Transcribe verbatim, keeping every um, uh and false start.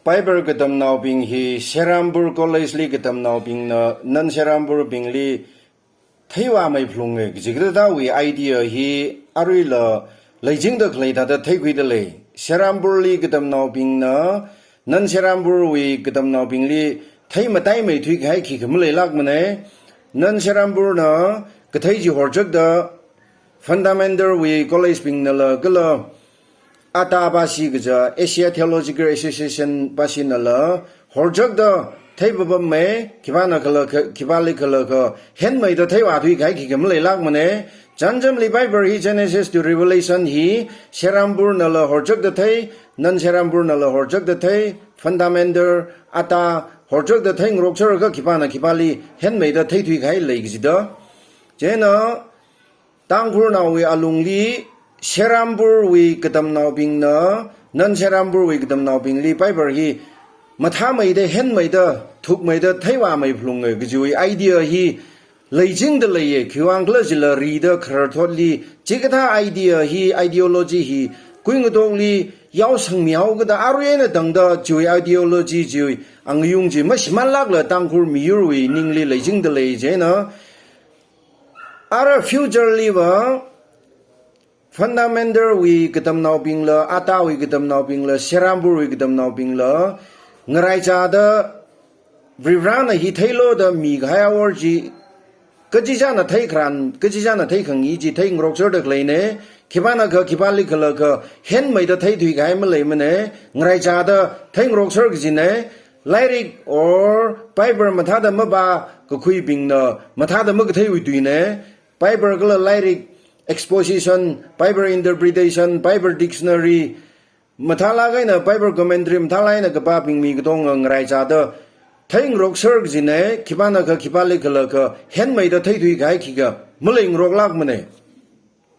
Bible katamnaobing hi Serampore College li katamnaobingna non-Serampurebingli theivāmeiphalunge kaji kathāwui idea hi aruila leichingda khalei thāda theikhuida lei. Serampore li katamnaobingna non-Serampore wui katamnaobingli theimataimei thuikahai khikha maleilākmane. Non-Serampore na kathei chi horchakda fundamental wui college bingnala kala ATA pashi kaja, Asia Theological Association pashinala horchakda theipapamme, khipāna khalakha, khipāli khalakha henmeida theivā thuikahai khikha maleilākmane. Chānjamli Bible hi Genesis to Revelation hi Serampurenala horchakda thei, non-Serampurenala horchakda thei, fundamental, ATA horchakda theingarokserkha khipāna khipāli henmeida theithuikahai lei kajida. Chieina Tangkhulnaowui alungli Serampore wui katamnaobingna non-Serampore wui katamnaobingli Bible hi mathāmeida, henmeida, thukmeida theivāmeiphalunge kajiwui idea hi leichingda leiye. Khiwuivang khala jila rida khararthotli chikathā idea hi, ideology hi kuingatokli yaosangmihaokida arui eina tangda chiwui ideology chiwui angayung chi mashimānlākla Tangkhul miyurwui ningli leichingda lei. Chieina ara future liva fundamental wui katamnaobingla, ATA wui katamnaobingla, Serampore wui katamnaobingla ngaraichāda Varivarana hi theilu da mikahai awor chi kachichāna theikharan, kachichāna theikhangai chi theingarokserda khaleine. Khipānakha khipāli khalakha henmeida theithuikahai maleimane. Ngaraichāda theingarokser kajine. Lairik or Bible mathāda mapākakhuibingna mathāda makatheiwui tuine. Bible kala lairik exposition, Bible interpretation, Bible dictionary, mathālāk eina Bible commentary mathālāk eina kapābing mi katonga ngaraichāda theingarokser kajine. Khipānakha khipāli khalakha henmeida theithuikahai khikha maleingaroklākmane.